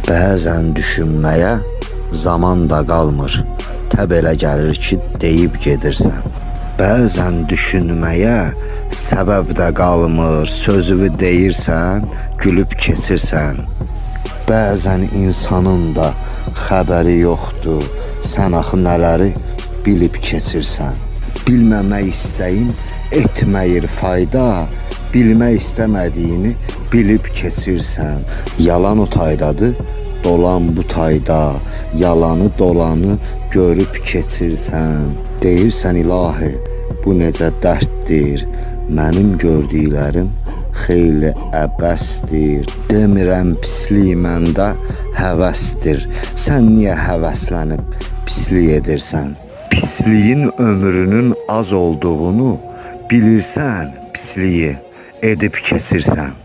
Bəzən düşünməyə zaman da qalmır. Təb elə gəlir ki, deyib gedirsən. Bəzən düşünməyə səbəb də qalmır. Sözünü deyirsən, gülüb keçirsən. Bəzən insanın da xəbəri yoxdur. Sən axı nələri bilib keçirsən. Bilməmək istəyin etməyir fayda. Bilmək istəmədiyini bilib keçirsən. Yalan o taydadır, dolan bu tayda. Yalanı dolanı görüb keçirsən. Deyirsən ilahi, bu necə dərddir. Mənim gördüklərim xeyli əbəsdir. Demirəm pislik məndə həvəsdir. Sən niyə həvəslənib pislik edirsən? Pisliyin ömrünün az olduğunu bilirsən, pisliyi edib keçirsən.